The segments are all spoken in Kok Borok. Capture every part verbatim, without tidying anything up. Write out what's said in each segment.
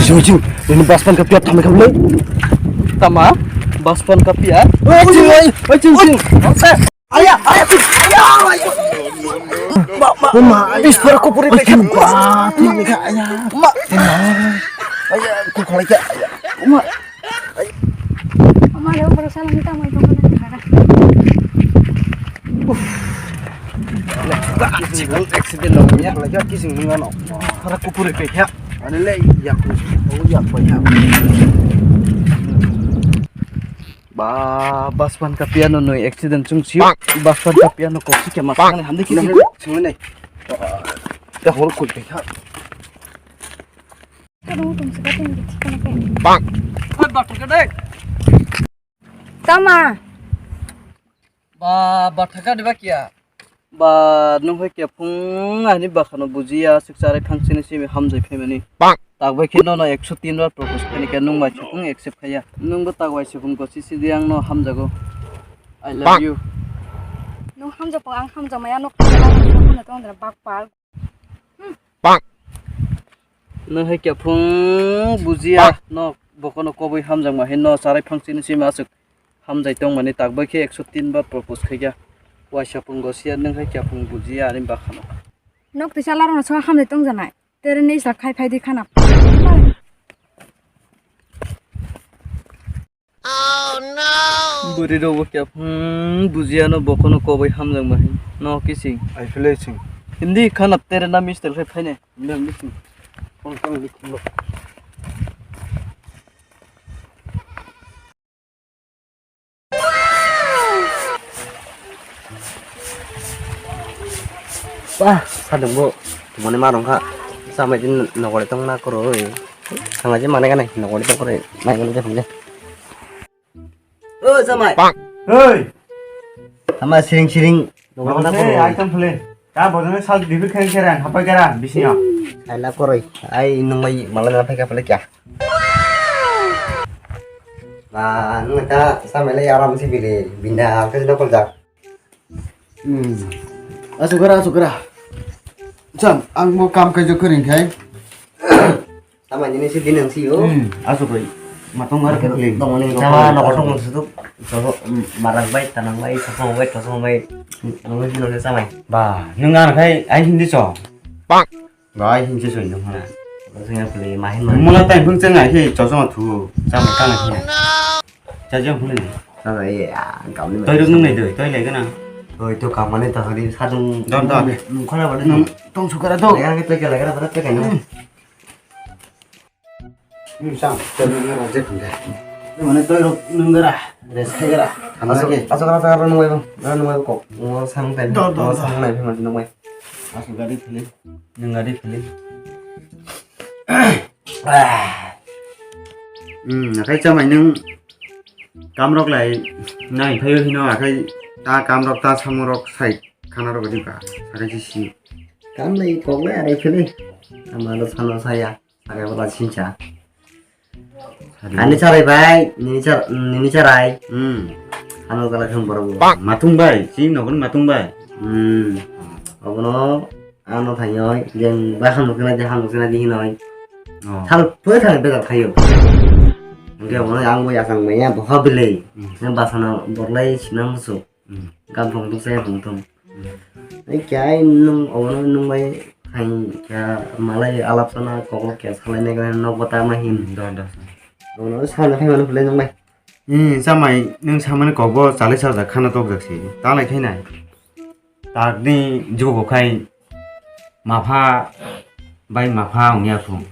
Jing jing, ini baspan kapia thamai khamle. Tama, baspan kapia. Oi, jing, oi, oi, jing jing. Aya, aya, aya, aya. Ma, ma, ma. Bispar ko puri pekha. Ba, tu pekha, aya. Ma. Aya, ku khalai ka, aya. Ma. Ama le, umur salam kita mau itu mana? Accident lo ya. Lagi kising nungano. Para ku puri pekha. Ani le, ya ku. Oh, ya, pa, ya. Ba, baspan kapia no noi accident chung si. Baspan kapia no koksi ke mas nang hande kisi. Sung nai. Ya hol kul pe ha. Kadung tum sika tum di chikana pe. Bang. Oi, bathaka dai. Tama. Ba, bathaka de ba kiya. Ba, nung hai khe phung ani bakhano bujiya, aswk charai phang chini simi hamjai phaimani. Bang. Tak bai khe nono ekso tin bar propose khaini khe nung bai se phung accept khaiya. Nungbo tak bai se phung ko sisi di ang no hamjago. I love you. Nung hamjak phung ang hamjak maya nok tong dra bak pal. Bang. Nung hai khe phung bujiya no bokono kobui hamjak ma hin no charai phang chini simi aswk hamjai tongmani tak bai khe ekso tin bar propose khaikha. Waisa phung gosiya nung hai khe phung bujiya ani bakhano. Nok tisa larno so hamjai tong janai. Tere ni sa khai phai di khana. Bwrwi rok bo khe phung bujiya no bokono kobui hamjak ma hin. No kising. I feel sing. Hindi khana tere na mister khai phai ne. Hindi, hindi sing. Kong kong di khumlo. Wah, sadung bo. Mone marong kha. Samai din nokole tong na koro oi. Thang aje mane gane nokole tong koro. Mai gane je phunde. O samai. Oi. Samai siring siring. Nokole tong koro. Ai tong phule. Ta bojone sal dibir khen kera, hapai kera, bisingo. Ai la koroi, ai nung bai malai na phai ka pale kya? Ba, nung ta samai lai aram si bile, binda ke sida kol jak. Hmm. Asukara, asukara. Sam, ang mo kam kai jo kering kai. Tama nini si dinang si o. Hmm, asuk oi. Matong ar kepling. Tama no kotong suduk. Soso, hmm, marang bai, tanang bai, soso bai, soso bai. Nungni si nungni samai. Ba, nung ar khai ai hindi so. Bang. Ba ai hindi so nung hana. Soso yang peli mahin mahin. Mula tai bung ceng ai khi soso ma thu. Samai kang ai. Cha jang huni. Samai ya, kau ni. Toi ruk nung nai doi, toi lai kana. Toi to kamane ta hari sadung. Don don. Nung khana ba nung tong sukara to. Lai kana toi kala kana ba toi kana. Hmm, sam, tei nung gara je khum de. Mane toi rok nung gara, rest khai gara. Asok, asok, asok, asok, nung bai bo, nung bai bo kok. Nung sang tai, nung sang nai phi mati nung bai. Asok gari phili, nung gari phili. Hmm, akai chamai nung kam rok lai nai phayo hino akai ta kam rok ta samung rok sai khana rok di ka akai si si. Kam lai kok lai arai phili. Amalo sano saya. Sakai bola sincha. Ani charai bai, nini char-, nini charai. Hmm. Ano kala khum borok bo. Matung bai, chini nokni matung bai. Hmm. Obono ano thainoi, jeng bai hamno kena di, hamno kena di hinoi. Oh. Thal poi thang bejar khayo. Hingke obono ang bo yachang maya bokha bilai. Hmm. Nang basana borlai sinang musu. Hmm. Gam phang tung saya phang tung. Hmm. Ai kya ai nung obono nung bai hai kya malai alap sana koklo kya salai nai kena nok bata ma hin. Hmm, da, da. Obono sana khai mano pulai nung bai. Hmm, chamai nung samani kokbo chalai sajak khana tokjak si. Talai khai nai. Takni jugo khai mapha bai mapha wngya phung.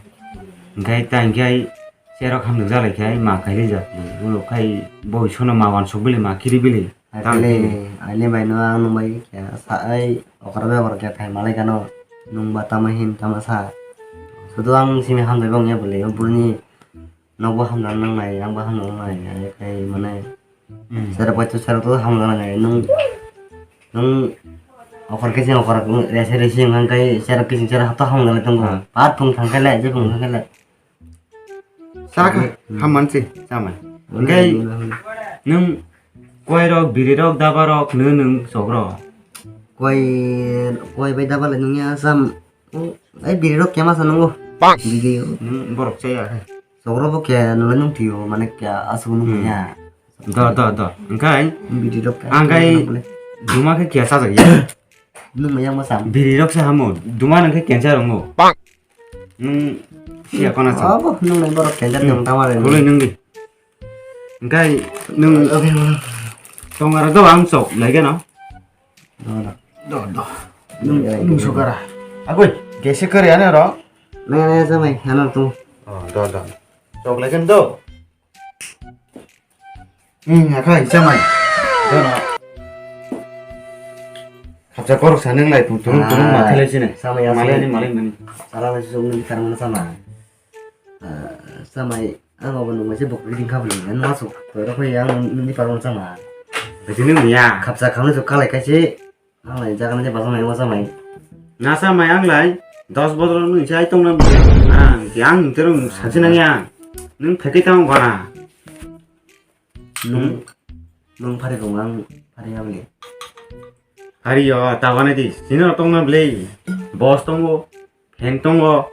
Hingkhai ta hingkhai cherok hamjak jalai khai ma kailai jak. Ulo khai boi sono ma wansuk bili ma kiri bili. Aile, aile bai no ang nung bai kya sa ai okra bai okra kya khai malai kano nung ba tama hin tama sa. Sudu ang simi hamjak bang ya bole buni nokbo hamjak nang nai ang bo hamjak nang nai ai khai mane. Hmm. Sero pai tu sero tu hamjak nang nai nung nung okra khe sing okra rese rese wng khai sero khe sing sero hato hamjak nai tongo. Hmm. Pat phung thang khai le je phung thang khai le. Sakha, hmm. Ham manse, chamai. Wala, hingke, wala, wala. Nwng koi rok, biri rok, daba rok, nwng, nwng sok rok. Koi, koi bai daba le nwng ya sam, ai biri rok kema sa nungo. Video. Hmm, borok chaya. Sokro bo khe nolai nung tio, mane kya asuk nung Hmm. ya. Do, do, do. Engkai Video rok khe ang kai nung le. Duma khe kya sajak ya. Nung maya mo sam. Biri rok se hamo. Duma nang khe cancer rongo. Nung siya kona sa. Abo nung nai borok cancer Hmm. tong tamare. Bolai nung di. Engkai nung Oke, oke. Tongara do ang sok lai gano. Do, do. Do, do. Nung, nung sokara. Agoi, gese kare ane ro. Nang, nang, samai, ano tu. Oh, do, do. Sok lai gano do. Hmm, akhai, samai. Do, do. Khapsa korok sa nang lai, tung, tung, tung, Ah, ma khalai sini. Samai, Malai samai. Ni, malai mani. Sala lai sung ni karma sama. Ah, samai, ang obo nung se bok reading khabli, ang masuk, to rok yang ni parma sama. Beti nung ya. Khapsa khamli sok khalai kaise. Ang lai jaga ni basang nai masa mai. Nasa mai ang lai dos bosor nung sai tong na. Ang ti ang terung sachi nang ya. Nung pheke tang gana. Nung, Hmm? Nung phari kong ang phari ang le. Phari yo, ta gana di. Sino tong na ble. Boss tongo. Fan tongo.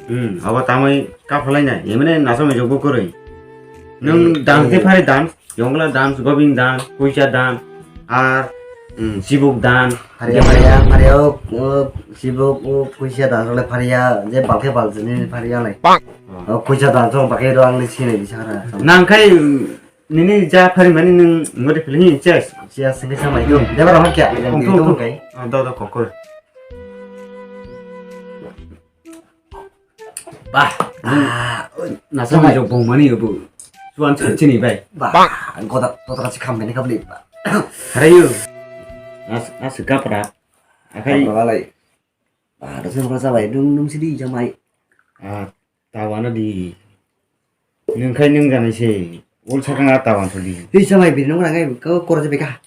Hmm, abo tamoi kaphalai nai. Emne nasa mai jokbo kwrwi. Nung Hmm, dance hmm. Phari dance, yongla dance, gobin dance, kuisa dance, ar hmm, sibuk dance. Phariya, phariya, phariya, o, o, sibuk, o, kuisa dance le phariya, je balkhe balsini phariya lai. Oh. O, kuisa dance o, bakhe ro ang le sinai di sakra. Nang khai, hmm, Nini ja phari mani nung ngode philhi chess. Chess ngi samai do. Debra hokya. Kong tu, kong tu. Kai. Ah, do, do, kokor. Bah. Ah, nasa mai jok bong mani bu. Suan chini bai. Bah. Goda, goda si kham bini kabli. Harayu. Nas, nas kapra. Akai. Kapra lai. Bah, nasa mai samai dung dung sidi jamai. Ah. Tawan di. Nung khai nung janai se. Ul sakang a tawan sodi. Hei samai bini nung rangai kau kor je beka.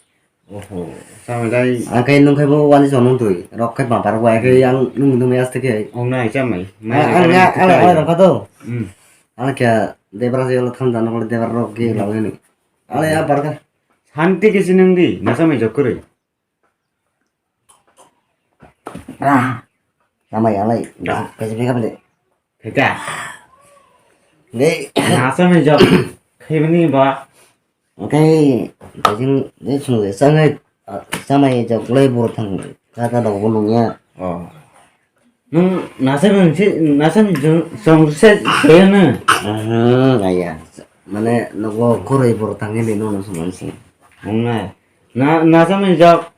Oho. Samai dai. Akai nung khai bo wani sonung tui. Rok khai pampar wai khai yang nung nung yas teke. Ong nai chamai. Ang ya ang ya rok to. Hmm. Ang kya debra se yolo tham jano kole debra rok ge lawe ni. Ale ya barka. Santi ke sinung di. Nasa mai jokore. Ah, ramai alai. Ah. Kaisa beka bele. Beka. Dei. Nasa mai jok. Khibini ba. Oke, kajing dei sung dei sangai. Samai jok lai bor thang. Kata dok bolong ya. Oh. Nung nasa mai si nasa mai jong song se se na. Aha, ya. Mane nogo koroi bor thang ni no no sung si. Nung na. Na nasa mai jok.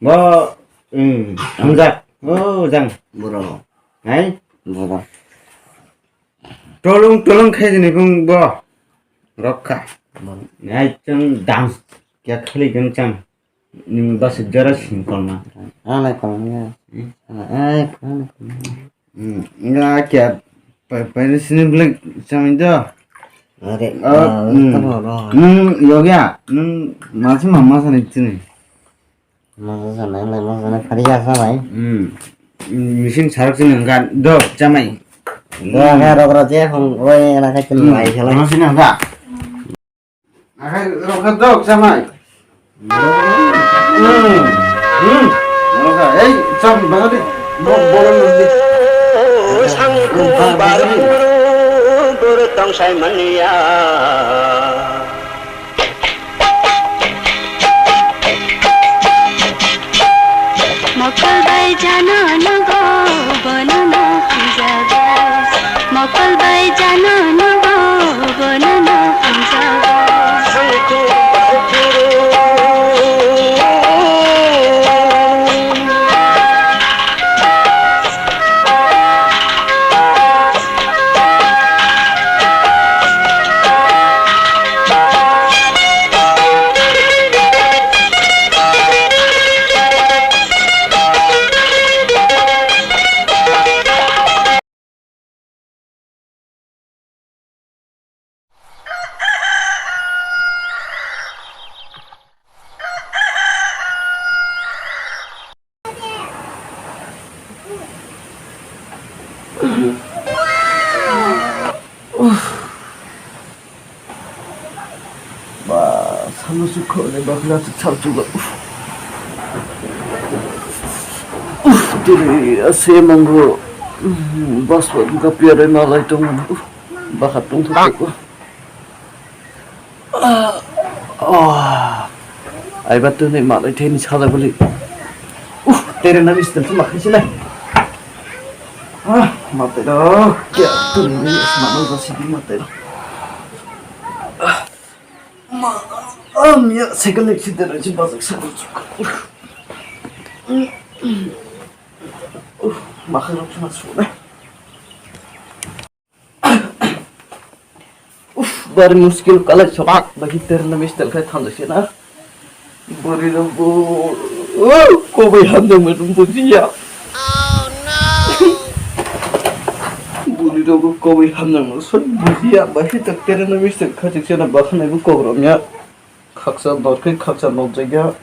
Bo, hmm, hamjak. Oh, jang. Boro. Hai? Boro. Tolong, tolong khai jini bung bo. Rokha. Boro. Hai, chang dance. Kya khali gan chang. Ning bas jara sing kolma. Alai kolma. Hmm? Alai, alai kolma. Hmm, nga kya pa, pa sini beli chang do. Are, oh, ah, hmm. Tamo ro. Hmm, yogya. Hmm, masih mama sana sini. Masa sana, lai masa sana, phari ya sa bai. Hmm. Machine sarak sini enggak do chamai. Do, hmm. Enggak rok rok je hong, oi, enak aja. Hmm. Bai, salah. Mama sini enggak. Akhai rok rok do chamai. Hmm. Hmm. Rok rok, ei, cham, baga di. Bo, bo, bo, di. Sangku baru dur tong sai mania. Mokol bai jano nogo, bono no hamjago. Mokol bai jano nogo, bono no hamjago. Ba, sanusi khoroknwi bakhla aswk salchugo. Uff, tini ase mango. Hmm, bas ba duka piarai malai tong mano. Uh, bakha tong thok thok. Ah, ah. Ai ba tuni malai theni sala boli. Uh, tere na bistel tu makhai sinai. Ah, mate do. Kya tuni ni sma no ba sidi mate do. Ma, am ya cycle accident aji bazak sa. Uf, makharok chuma sune. Uf, bari muskil kalai sopak bagi terna mistel khai thamjak sina. Bori rok bo, oh, kobai hamjak mano bujiya. Buri rok bo kobai hamjak mano soi bujiya, bagi tak terna mistel khai chak sina bakhanai bo kobrom ya. Khaksa nor khe khaksa nor jagya.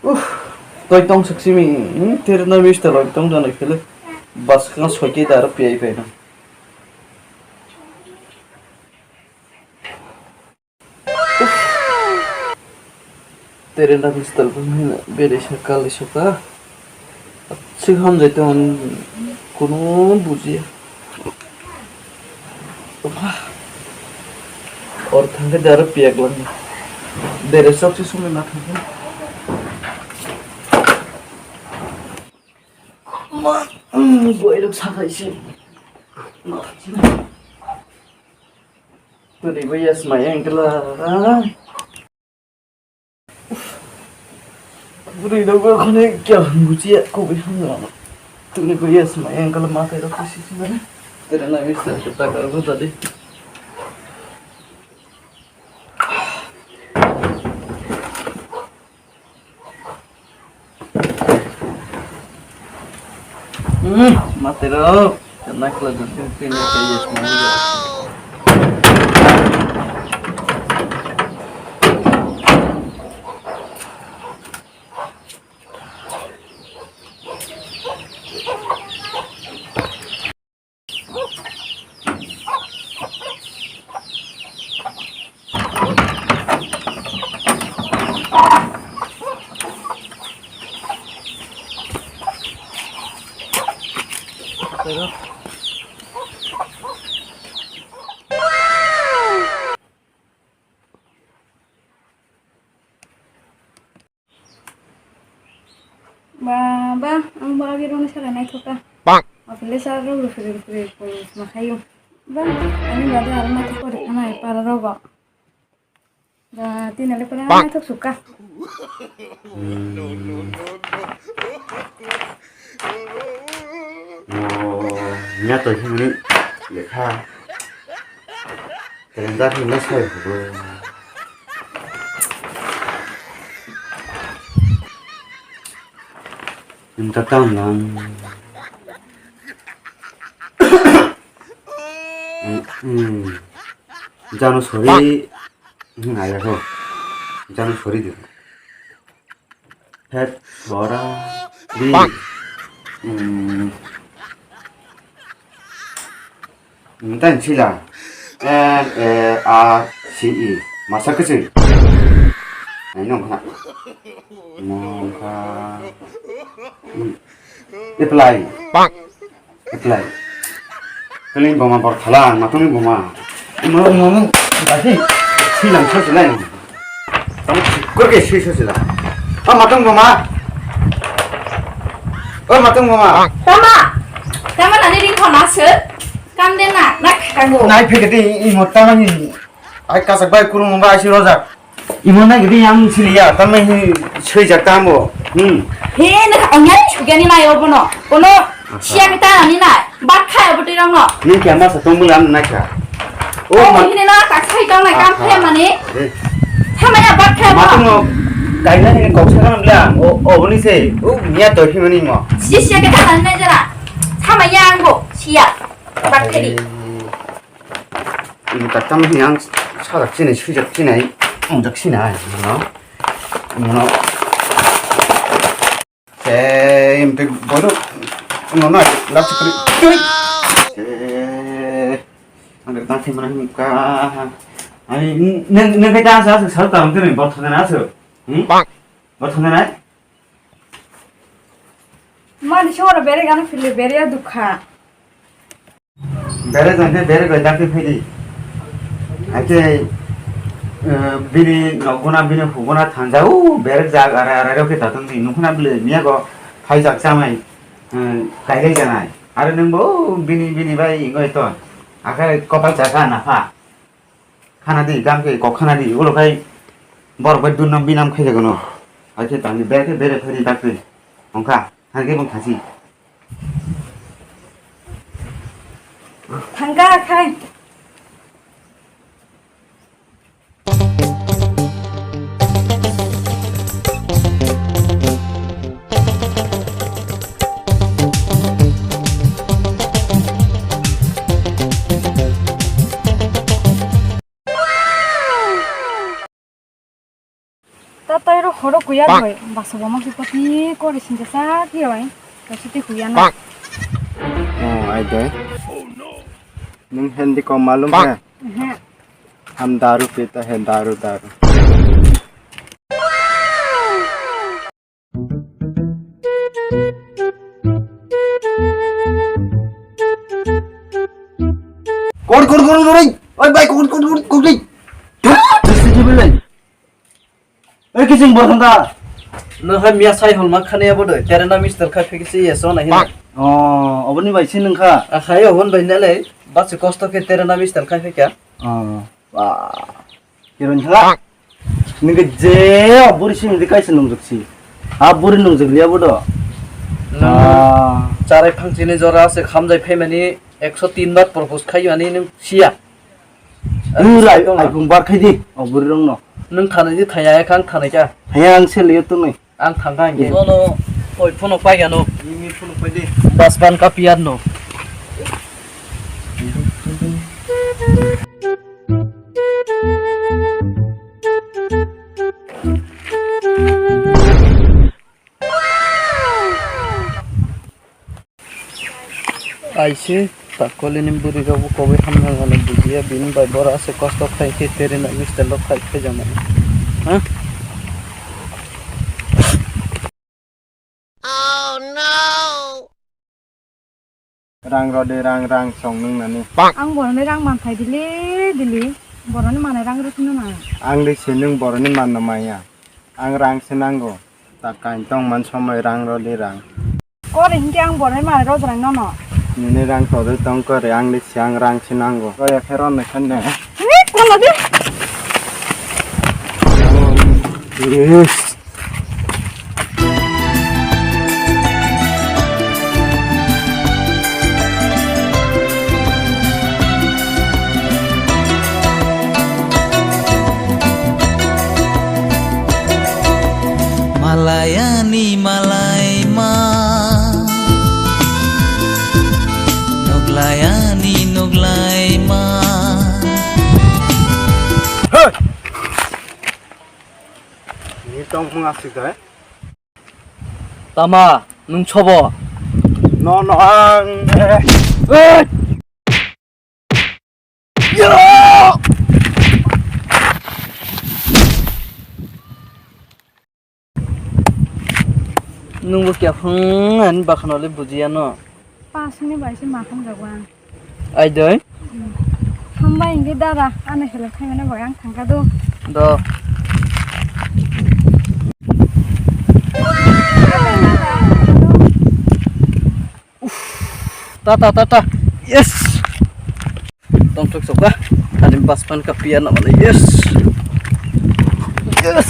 Uff, toi tong sik simi, hmm, tere na mister log tong jana kele. Bas kha soi khe daro piyai phaina. Uff. Tere na mister bumhina bere sa kali soka. Sik hamjai tong kunu bujiya. Or thangkhe de aro piyak langya. Bere sok se sumui ma thangkhe. Ma, mm, boirok sakai se. Ma thangkhe. Turi bo yes ma yang kela. Bwrwi rok bo khwnwi kya bujiya, kubui hamya. Tini bo yes ma yang kala ma kai rok sisi mane. Tere na bisa kita kar bo tadi. Hmm, mate rok. Kena kela jengking kena kaya semuanya. Ba, ba, ang bo agi rokni saka naithok kha. Bang. Apple sa rok rwphri rwphri ma khaio. Ba, ani bade aro naithok kha rwkha nai para rogo. Ba, tini le para naithok sukha. Nya to himni lekha. Calendar himna sai hugo. Inta tam lang. Hmm. Jano sori. Hmm, ayako. Jano sori di. Phet bora di. Hmm. Tang sila. N A R C E. Masa kecil. Nah, ini nongkha. Nongkha. Hmm. Apply. Apply. Kali boma bor thala, matungni boma. Mo, mo, mo, dasi, silang so silai. Tamo kor ke sui so sila. Ah, matung boma. Oh, matung boma. Tama. Tama nani ring khona se. Kam de na, na khango. Nai phege de i mo tama ni. Ai kasak bai kurung ba ai si rojak. Imo na gidi yang sini ya, tama hi sui jak tamo. Hmm. He, na ka onyari sugani na yo bono. Kono siang ta ni na. Bat kha ya butui rong no. Ni kya ma sa tong bulan na kya. Oh, ma. Ini na tak sai tong na kam khe mani. Eh. Tama ya bat kha. Matung no. Kaina ni kok sa kan bilang. Oh, oh, ni se. Oh, niya to hi mani mo. Si siang ta na jara. Tama ya ang bo. Siya. Bat khe di. Ini tak tamo hini ang sajak sini, sujak sini, mongjak sini ai, no? No. Ei, imte bodo, no, no, lak chukri. Eh, ang tak tamo hini ka. Ai, neng, neng kaya asa, asa, sal tamo tini, bot thana asa. Hmm? Bot thana ai? Mani sora bere gana phili bere ya dukha. Bere jangke bere bai dakti phidi. Ake, eh, bini nokguna bini huguna thangjao bere jag ara ara rok ke tatong di nukuna bile miya go phai jak chamai, eh, kailai janai. Are nungbo bini bini bai ingoi ton. Ake kopal chaka napha. Khana di, gam khe kok khana di, ulo khai borok bai dunno binam khai jagono. Hai khe tangni bere khe bere phari dakti. Ongkha, hai khe bong thasi. Thangka khai. Ta tai ro khoro kuya roi. Baso bomo ki pati kori sinja sa ki roi. Kasi ti kuya na. Oh, ai de. Nung hindi ko malum hai? Mhm. Hum daru pita hai, daru, daru. Kon, kon, kon, kon, oi, bai, kon, kon, kon, kon, kon. Oi, kising borok da. No hai miya sai hol ma khane abo doi. Tere na mister khai pheki si yes na hina. Oh, oboni bai si nung kha. A khai obon bai nale. Basi kosto khe tere na mister khai pheki. Oh, ba. Kiron kha. Nungke je buri simi di kaisa nungjak si. A buri nungjak liya bodo. Nung charai phangchini jora se khamjai phaimani ekso tin bar propose khaiyani nung siya. Nung rai ai kung bar khai di o buri rong no. Nung thanai di thaya ekhang thanai ka. Thaya ang se liyo tunai. Ang thangkha hingke. Nono koi phunuk paigano. Mimi phunuk pai di. Dasban ka piyar no. Aise, takolini bwrwi rok bo koboi hamna hwnwi bujiya, bini bai bora se kosto khai khe terena mister rok khai khe jama. Ha? Rang rodi rang, rang song nung nani. Ang boroni rang man phai dili dili, boroni manai rang rw thwngna na. Ang de se nung boroni man no maya. Ang rang se nango. Ta kain tong man somoi rang rodi rang. Kore hinkhe ang boroni manai rw jrang nono. Nini rang todoi tong kore, ang de se ang rang se nango. Kore pheron nai khan ne. Ni kono de. Yes. Malayani malaima, nuklayani nuklayma. Hey! Ni tong mung asik dai. Tama, nung chobo? No, no, ang, eh. Eh! Ya! Nungbo kya phung ani bakhano le bujiya no. Pasni bai se ma phung jago ang. Ai doi. Hambai hingke dada, ano help khaimani bagwi ang thangkha do. Do. Uff, tata, tata. Yes. Tongthok sokha. Ani baspan ka piya na mane. Yes. Yes.